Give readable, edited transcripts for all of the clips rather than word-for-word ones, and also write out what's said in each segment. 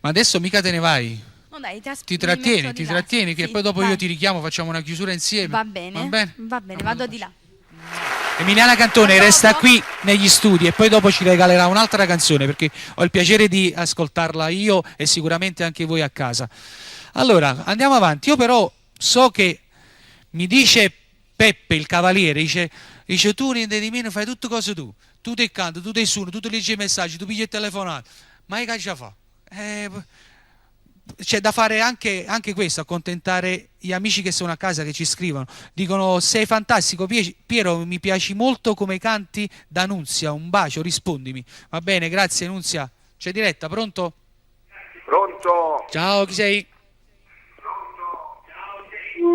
Ma adesso mica te ne vai. No dai, ti, Ti mi metto trattieni, di ti là. trattieni, che Sì, poi dopo vai. io ti richiamo, facciamo una chiusura insieme. Va bene, Va bene? va bene, vado di là. Emiliana Cantone A resta dopo. qui negli studi e poi dopo ci regalerà un'altra canzone perché ho il piacere di ascoltarla io e sicuramente anche voi a casa. Allora, andiamo avanti. Io però so che mi dice Peppe il cavaliere, dice, dice tu niente di meno fai tutte cose tu. Tu te canti, tu te suoni, tu te leggi i messaggi, tu pigli il telefonato. Ma io che già fa? Eh, c'è da fare anche, anche questo, accontentare gli amici che sono a casa, che ci scrivono. Dicono: Sei fantastico, Piero, mi piaci molto come canti da Nunzia. Un bacio, rispondimi. Va bene, grazie Nunzia. C'è diretta, pronto? Pronto? Ciao, chi sei?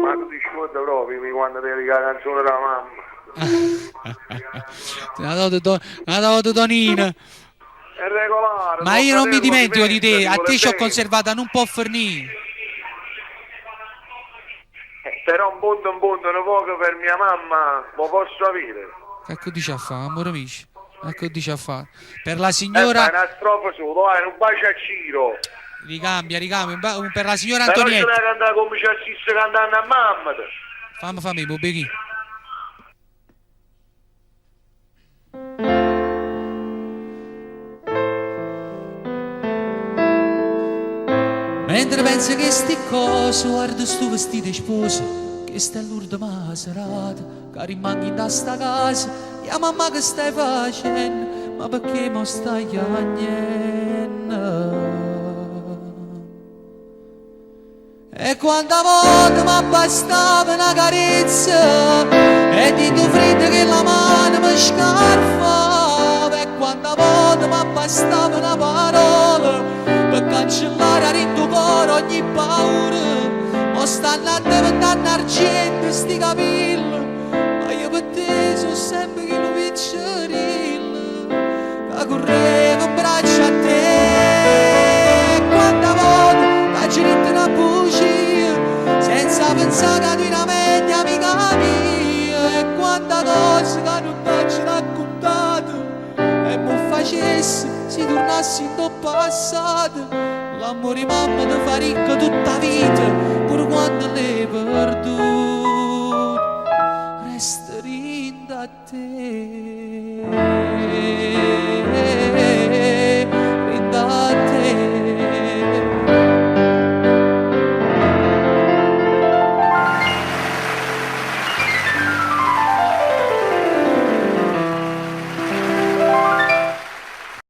Ma tu ti scordi proprio mi quando ti la canzone della mamma. Una dato Tonina. È regolare. Ma tuo io non mi fratello ti dimentico di pensa, te, ti a vuole te ci ho bene. conservata, non può fornire. Però un punto, un poco per mia mamma, lo posso avere. Ecco dice a fa, amore amici. Ecco dice a fa. Per la Eh, signora fai una strofa su, vai, un bacio a Ciro. ricambia, ricambia, per la signora Però ce Antonietta. l'hai cantare come ci assiste cantando a mamma. Fammi fammi, Bobeghi. Mentre penso che sti cose, guardo sto vestito di sposa, che sta l'ultima serata, che rimango in sta casa, e a mamma che stai facendo, ma perché mo stai piangendo? E quanta volta mi bastava una carezza E di tu freddo che la mano mi scarfava E quanta volta mi bastava una parola Per cancellare il tuo cuore ogni paura Mo stanno a diventare argento sti capelli Ma io per te sono sempre quello piccerino Che correva in braccio a te Quanta volta t'ho detto una bugia Senza pensare che tu eri la meglio amica mia E quanta cosa che non ti ho raccontato E mo facessi se tornassi in tuo passato L'amore mamma ti fa ricca tutta vita Pur quando l'hai perduto Resta rinda a te.